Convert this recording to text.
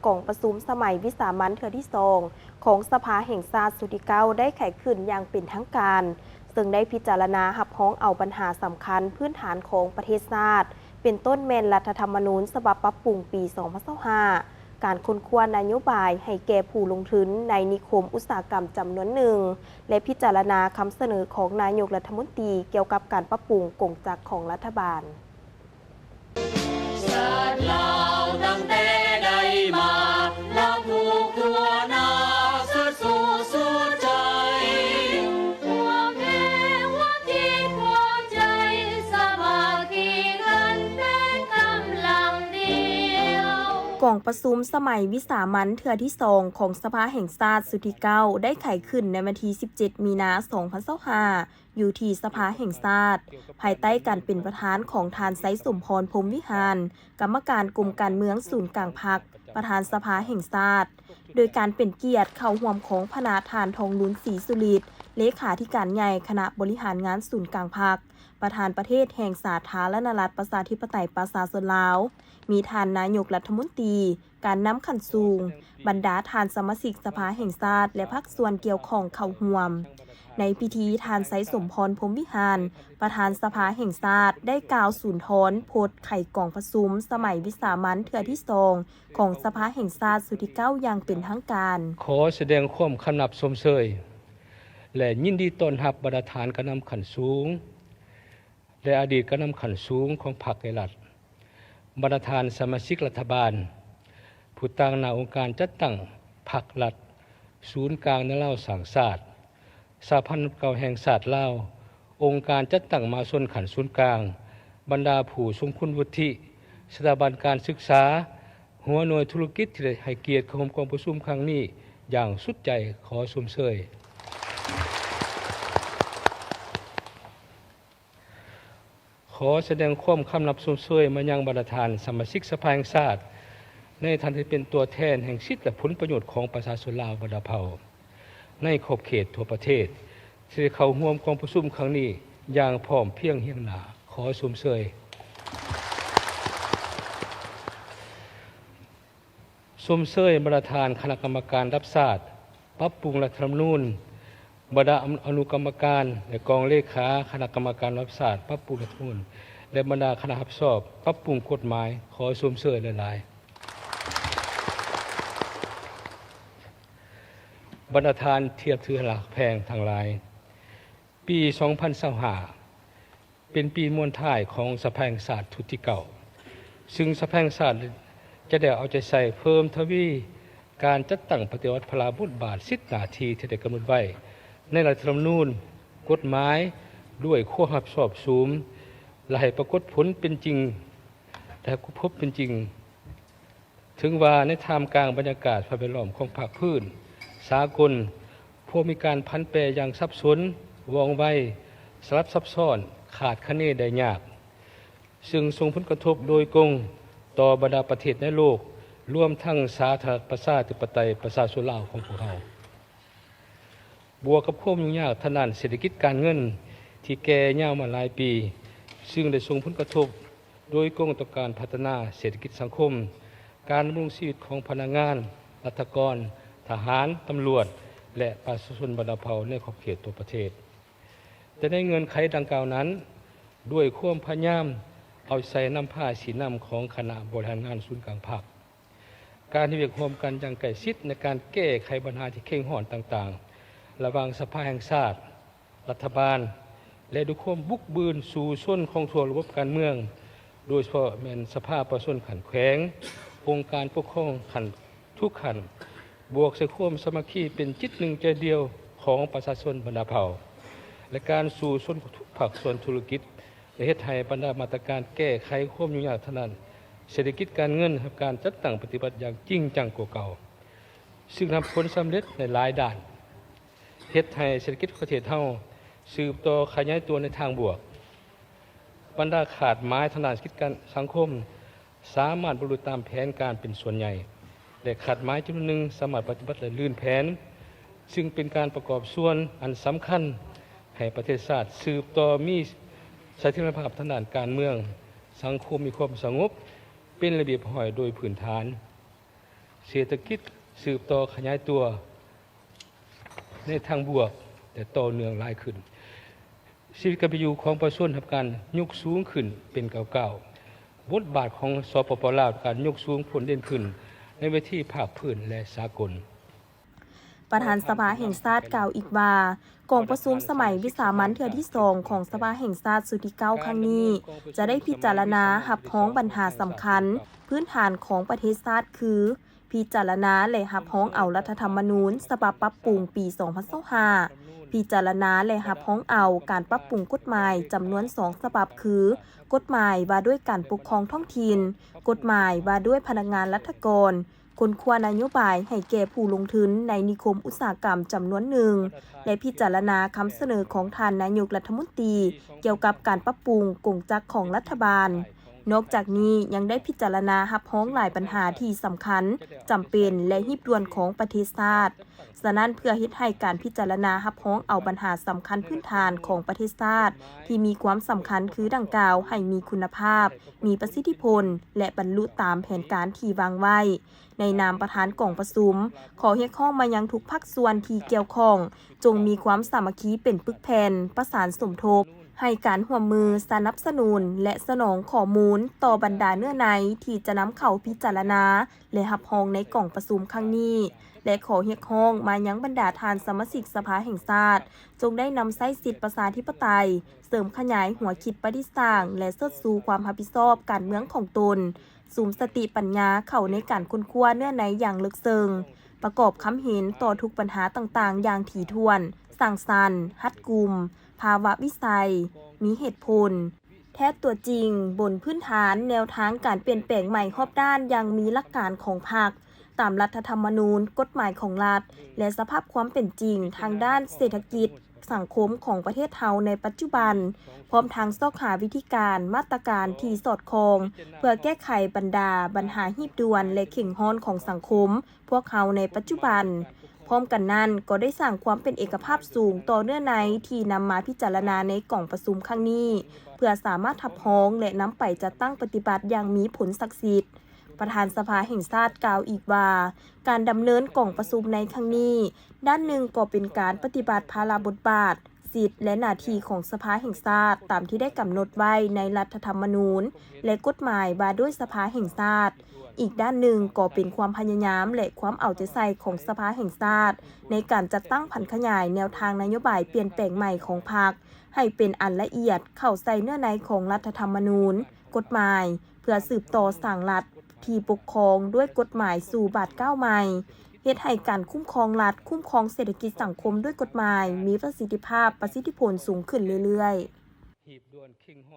ກອງປະຊຸມສະໄໝວິສາມັນເທື່ອທີສອງຂອງສະພາແຫ່ງຊາດຊຸດທີເກົ້າ ໄດ້ໄຂຂຶ້ນຢ່າງເປັນທາງການ, ເຊິ່ງໄດ້ພິຈາລະນາຮັບຮອງເອົາບັນຫາສຳຄັນພື້ນຖານຂອງປະເທດຊາດ, ເປັນຕົ້ນແມ່ນລັດຖະທຳມະນູນສະບັບປັບປຸງປີສອງພັນຊາວຫ້າ, ການຄົ້ນຄວ້ານະໂຍບາຍໃຫ້ແກ່ຜູ້ລົງທຶນໃນນິຄົມອຸດສາຫະກຳຈຳນວນໜຶ່ງ ແລະ ພິຈາລະນາຄຳສະເໜີຂອງນາຍົກລັດຖະມົນຕີກ່ຽວກັບການປັບປຸງກົງຈັກຂອງລັດຖະບານ. ຊາດລາວຕັ້ງແຕ່ໃດມາ ລາວຜູກທົ່ວໜ້າ ເຊີດຊູສຸດໃຈ ພວກແມ່ຫົວຈິດຫົວໃຈ ສາມັກຄີກັນເປັນກຳລັງດຽວ. ກອງປະຊຸມສະໄໝວິສາມັນເທື່ອທີສອງຂອງສະພາແຫ່ງຊາດຊຸດທີເກົ້າ ໄດ້ໄຂຂຶ້ນໃນວັນທີສິບເຈັດ ມີນາ ສອງພັນຊາວຫ້າ ຢູ່ທີ່ສະພາແຫ່ງຊາດ, ພາຍໃຕ້ການເປັນປະທານຂອງທ່ານ ໄຊສົມພອນ ພົມວິຫານ ກຳມະການກົມການເມືອງສູນກາງພັກ, ປະທານສະພາແຫ່ງຊາດ, ໂດຍການເປັນກຽດເຂົ້າຮ່ວມຂອງພະນະທ່ານ ທອງລຸນ ສີສຸລິດ ເລຂາທິການໃຫຍ່ຄະນະບໍລິຫານງານສູນກາງພັກ, ປະທານປະເທດແຫ່ງສາທາລະນະລັດປະຊາທິປະໄຕປະຊາຊົນລາວ, ມີທ່ານນາຍົກລັດຖະມົນຕີ, ການນຳຂັ້ນສູງ, ບັນດາທ່ານສະມາຊິກສະພາແຫ່ງຊາດ ແລະ ພາກສ່ວນກ່ຽວຂ້ອງເຂົ້າຮ່ວມ. ໃນພິທີ, ທ່ານ ໄຊສົມພອນ ພົມວິຫານ ປະທານສະພາແຫ່ງຊາດ ໄດ້ກ່າວສູນທອນໂພດໄຂກອງປະຊຸມສະໄໝວິສາມັນເທື່ອທີສອງຂອງສະພາແຫ່ງຊາດຊຸດທີເກົ້າຢ່າງເປັນທາງການ. ຂໍສະແດງຄວາມຄຳນັບຊົມເຊີຍ ແລະ ຍິນດີຕ້ອນຮັບບັນດາທ່ານການນຳຂັ້ນສູງ ແລະ ອະດີດການນຳຂັ້ນສູງຂອງພັກ ແລະ ລັດ, ບັນດາທ່ານສະມາຊິກລັດຖະບານ, ຜູ້ຕາງໜ້າອົງການຈັດຕັ້ງພັກ, ລັດ, ສູນກາງແນວລາວສ້າງຊາດ, ສະຫະພັນເກົ່າແຫ່ງຊາດລາວ, ອົງການຈັດຕັ້ງມະຫາຊົນຂັ້ນສູນກາງ, ບັນດາຜູ້ຊົງຄຸນວຸດທິ, ສະຖາບັນການສຶກສາ, ຫົວໜ່ວຍທຸລະກິດທີ່ໄດ້ໃຫ້ກຽດເຂົ້າຮ່ວມກອງປະຊຸມຄັ້ງນີ້ຢ່າງສຸດໃຈ, ຂໍຊົມເຊີຍ. ຂໍສະແດງຄວາມຄຳນັບຊົມເຊີຍມາຍັງບັນດາທ່ານສະມາຊິກສະພາແຫ່ງຊາດ ໃນຖານະທີ່ເປັນຕົວແທນແຫ່ງສິດ ແລະ ຜົນປະໂຫຍດຂອງປະຊາຊົນລາວບັນດາເຜົ່າໃນຂອບເຂດທົ່ວປະເທດ ທີ່ໄດ້ເຂົ້າຮ່ວມກອງປະຊຸມຄັ້ງນີ້ຢ່າງພ້ອມພຽງຮຽງໜ້າ. ຂໍຊົມເຊີຍ. ຊົມເຊີຍບັນດາທ່ານຄະນະກຳມະການລະດັບຊາດປັບປຸງລັດຖະທຳມະນູນ, ບັນດາອະນຸກຳມະການ ແລະ ກອງເລຂາຄະນະກຳມະການລະດັບຊາດປັບປຸງລັດຖະທຳມະນູນ ແລະ ບັນດາຄະນະຮັບຊອບປັບປຸງກົດໝາຍ. ຂໍຊົມເຊີຍຫຼາຍໆ. ບັນດາທ່ານທີ່ນັບຖືຮັກແພງທັງຫຼາຍ, ປີສອງພັນຊາວຫ້າ ເປັນປີມ້ວນທ້າຍຂອງສະພາແຫ່ງຊາດຊຸດທີເກົ້າ ຊຶ່ງສະພາແຫ່ງຊາດຈະໄດ້ເອົາໃຈໃສ່ເພີ່ມທະວີການຈັດຕັ້ງປະຕິບັດພາລະບົດບາດສິດໜ້າທີ່ທີ່ໄດ້ກຳນົດໄວ້ໃນລັດຖະທຳມະນູນ, ກົດໝາຍ ດ້ວຍຄວາມຮັບຜິດຊອບສູງ ແລະ ໃຫ້ປາກົດຜົນເປັນຈິງ ແລະ ໃຫ້ພົບເປັນຈິງ. ເຖິງວ່າໃນທ່າມກາງບັນຍາກາດສະພາບແວດລ້ອມຂອງພາກພື້ນສາກົນ ພວກມີການຜັນແປຢ່າງສັບສົນ, ວ່ອງໄວ, ສະຫຼັບຊັບຊ້ອນ, ຄາດຄະເນໄດ້ຍາກ, ຊຶ່ງສົ່ງຜົນກະທົບໂດຍກົງຕໍ່ບັນດາປະເທດໃນໂລກ, ລວມທັງສາທາລະນະລັດປະຊາທິປະໄຕປະຊາຊົນລາວຂອງພວກເຮົາ. ບວກກັບຄວາມຫຍຸ້ງຍາກທາງດ້ານເສດຖະກິດການເງິນທີ່ແກ່ຍາວມາຫຼາຍປີ, ຊຶ່ງໄດ້ສົ່ງຜົນກະທົບໂດຍກົງຕໍ່ການພັດທະນາເສດຖະກິດສັງຄົມ, ການດຳລົງຊີວິດຂອງພະນັກງານ, ລັດຖະກອນ, ທະຫານ, ຕຳຫຼວດ ແລະ ປະຊາຊົນບັນດາເຜົ່າໃນຂອບເຂດທົ່ວປະເທດ. ແຕ່ໃນເງື່ອນໄຂດັ່ງກ່າວນັ້ນ, ດ້ວຍຄວາມພະຍາຍາມເອົາໃສ່ນຳພາຊີ້ນຳຂອງຄະນະບໍລິຫານງານສູນກາງພັກ, ການເຮັດວຽກຮ່ວມກັນຢ່າງໃກ້ຊິດໃນການແກ້ໄຂບັນຫາທີ່ເຄັ່ງຮ້ອນຕ່າງໆ ລະຫວ່າງສະພາແຫ່ງຊາດ, ລັດຖະບານ ແລະ ດ້ວຍຄວາມບຸກບືນສູ້ຊົນຂອງທົ່ວລະບົບການເມືອງ, ໂດຍສະເພາະແມ່ນສະພາປະຊາຊົນຂັ້ນແຂວງ, ອົງການປົກຄອງຂັ້ນທຸກຂັ້ນ, ບວກໃສ່ຄວາມສາມັກຄີເປັນຈິດໜຶ່ງໃຈດຽວຂອງປະຊາຊົນບັນດາເຜົ່າ ແລະ ການສູ້ຊົນຂອງທຸກພາກສ່ວນທຸລະກິດ ໄດ້ເຮັດໃຫ້ບັນດາມາດຕະການແກ້ໄຂຄວາມຫຍຸ້ງຍາກທາງດ້ານເສດຖະກິດການເງິນ ໃຫ້ການຈັດຕັ້ງປະຕິບັດຢ່າງຈິງຈັງກວ່າເກົ່າ, ຊຶ່ງໄດ້ຮັບຜົນສຳເລັດໃນຫຼາຍດ້ານ, ເຮັດໃຫ້ເສດຖະກິດຂອງປະເທດເຮົາສືບຕໍ່ຂະຫຍາຍຕົວໃນທາງບວກ. ບັນດາຄາດໝາຍທາງດ້ານເສດຖະກິດການສັງຄົມ ສາມາດບັນລຸຕາມແຜນການເປັນສ່ວນໃຫຍ່ ແລະ ຄາດໝາຍຈຳນວນໜຶ່ງສາມາດປະຕິບັດ ແລະ ລື່ນແຜນ, ຊຶ່ງເປັນການປະກອບສ່ວນອັນສຳຄັນໃຫ້ປະເທດຊາດສືບຕໍ່ມີສະຖຽນລະພາບທາງດ້ານການເມືອງ, ສັງຄົມມີຄວາມສະຫງົບ, ເປັນລະບຽບຮຽບຮ້ອຍໂດຍພື້ນຖານ. ເສດຖະກິດສືບຕໍ່ຂະຫຍາຍຕົວໃນທາງບວກ ແລະ ຕໍ່ເນື່ອງຫຼາຍຂຶ້ນ. ຊີວິດການເປັນຢູ່ຂອງປະຊາຊົນຮັບການຍົກສູງຂຶ້ນເປັນກ້າວໆ. ບົດບາດຂອງ ສປປ ລາວ ການຍົກສູງພົ້ນເດັ່ນຂຶ້ນໃນເວທີພາກພື້ນ ແລະ ສາກົນ. ປະທານສະພາແຫ່ງຊາດກ່າວອີກວ່າ ກອງປະຊຸມສະໄໝວິສາມັນເທື່ອທີສອງຂອງສະພາແຫ່ງຊາດຊຸດທີເກົ້າຄັ້ງນີ້ ຈະໄດ້ພິຈາລະນາຮັບຮອງບັນຫາສຳຄັນພື້ນຖານຂອງປະເທດຊາດ ຄື ພິຈາລະນາ ແລະ ຮັບຮອງເອົາລັດຖະທຳມະນູນສະບັບປັບປຸງປີສອງພັນຊາວຫ້າ, ພິຈາລະນາ ແລະ ຮັບຮອງເອົາການປັບປຸງກົດໝາຍຈຳນວນສອງສະບັບ ຄື ກົດໝາຍວ່າດ້ວຍການປົກຄອງທ້ອງຖິ່ນ, ກົດໝາຍວ່າດ້ວຍພະນັກງານລັດຖະກອນ, ຄົ້ນຄວ້ານະໂຍບາຍໃຫ້ແກ່ຜູ້ລົງທຶນໃນນິຄົມອຸດສາຫະກຳຈຳນວນໜຶ່ງ ແລະ ພິຈາລະນາຄຳສະເໜີຂອງທ່ານນາຍົກລັດຖະມົນຕີກ່ຽວກັບການປັບປຸງກົງຈັກຂອງລັດຖະບານ. ນອກຈາກນີ້ຍັງໄດ້ພິຈາລະນາຮັບຮອງຫຼາຍບັນຫາທີ່ສຳຄັນຈຳເປັນ ແລະ ຮີບດ່ວນຂອງປະເທດຊາດ. ສະນັ້ນ ເພື່ອເຮັດໃຫ້ການພິຈາລະນາຮັບຮອງເອົາບັນຫາສຳຄັນພື້ນຖານຂອງປະເທດຊາດທີ່ມີຄວາມສຳຄັນຄືດັ່ງກ່າວໃຫ້ມີຄຸນນະພາບ, ມີປະສິດທິຜົນ ແລະ ບັນລຸຕາມແຜນການທີ່ວາງໄວ້, ໃນນາມປະທານກອງປະຊຸມ ຂໍຮຽກຮ້ອງມາຍັງທຸກພາກສ່ວນທີ່ກ່ຽວຂ້ອງ ຈົ່ງມີຄວາມສາມັກຄີເປັນປຶກແຜ່ນ, ປະສານສົມທົບ, ໃຫ້ການຮ່ວມມື, ສະໜັບສະໜູນ ແລະ ສະໜອງຂໍ້ມູນຕໍ່ບັນດາເນື້ອໃນທີ່ຈະນຳເຂົ້າພິຈາລະນາ ແລະ ຮັບຮອງໃນກອງປະຊຸມຄັ້ງນີ້ ແລະ ຂໍຮຽກຮ້ອງມາຍັງບັນດາທ່ານສະມາຊິກສະພາແຫ່ງຊາດ ຈົ່ງໄດ້ນຳໃຊ້ສິດປະຊາທິປະໄຕ, ເສີມຂະຫຍາຍຫົວຄິດປະດິດສ້າງ ແລະ ເຊີດຊູຄວາມຮັບຜິດຊອບການເມືອງຂອງຕົນ, ສຸມສະຕິປັນຍາເຂົ້າໃນການຄົ້ນຄວ້າເນື້ອໃນຢ່າງເລິກເຊິ່ງ, ປະກອບຄຳເຫັນຕໍ່ທຸກບັນຫາຕ່າງໆຢ່າງຖີ່ຖ້ວນ, ສ້າງສັນ, ຮັດກຸມ, ພາວະວິໄສ, ມີເຫດຜົນ, ແທດຕົວຈິງ, ບົນພື້ນຖານແນວທາງການປ່ຽນແປງໃໝ່ຮອບດ້ານຢ່າງມີຫຼັກການຂອງພັກ, ຕາມລັດຖະທຳມະນູນ, ກົດໝາຍຂອງລັດ ແລະ ສະພາບຄວາມເປັນຈິງທາງດ້ານເສດຖະກິດ, ສັງຄົມຂອງປະເທດເຮົາໃນປັດຈຸບັນ, ພ້ອມທັງຊອກຫາວິທີການ, ມາດຕະການທີ່ສອດຄ່ອງ ເພື່ອແກ້ໄຂບັນດາບັນຫາຮີບດ່ວນ ແລະ ເຄັ່ງຮ້ອນຂອງສັງຄົມພວກເຮົາໃນປັດຈຸບັນ. ພ້ອມກັນນັ້ນ, ກໍໄດ້ສ້າງຄວາມເປັນເອກະພາບສູງຕໍ່ເນື້ອໃນທີ່ນຳມາພິຈາລະນາໃນກອງປະຊຸມຄັ້ງນີ້ ເພື່ອສາມາດຮັບຮອງ ແລະ ນຳໄປຈັດຕັ້ງປະຕິບັດຢ່າງມີຜົນສັກສິດ. ປະທານສະພາແຫ່ງຊາດກ່າວອີກວ່າ ການດຳເນີນກອງປະຊຸມໃນຄັ້ງນີ້ ດ້ານໜຶ່ງກໍເປັນການປະຕິບັດພາລະບົດບາດ, ສິດ ແລະ ໜ້າທີ່ຂອງສະພາແຫ່ງຊາດຕາມທີ່ໄດ້ກຳນົດໄວ້ໃນລັດຖະທຳມະນູນ ແລະ ກົດໝາຍວ່າດ້ວຍສະພາແຫ່ງຊາດ, ອີກດ້ານໜຶ່ງກໍເປັນຄວາມພະຍາຍາມ ແລະ ຄວາມເອົາໃຈໃສ່ຂອງສະພາແຫ່ງຊາດ ໃນການຈັດຕັ້ງຜັນຂະຫຍາຍແນວທາງນະໂຍບາຍປ່ຽນແປງໃໝ່ຂອງພັກ ໃຫ້ເປັນອັນລະອຽດເຂົ້າໃສ່ເນື້ອໃນຂອງລັດຖະທຳມະນູນ, ກົດໝາຍ ເພື່ອສືບຕໍ່ສ້າງລັດທີ່ປົກຄອງດ້ວຍກົດໝາຍສູ່ບາດກ້າວໃໝ່, ເຮັດໃຫ້ການຄຸ້ມຄອງລັດ, ຄຸ້ມຄອງເສດຖະກິດສັງຄົມດ້ວຍກົດໝາຍ ມີປະສິດທິພາບ, ປະສິດທິຜົນສູງຂຶ້ນເລື້ອຍໆ.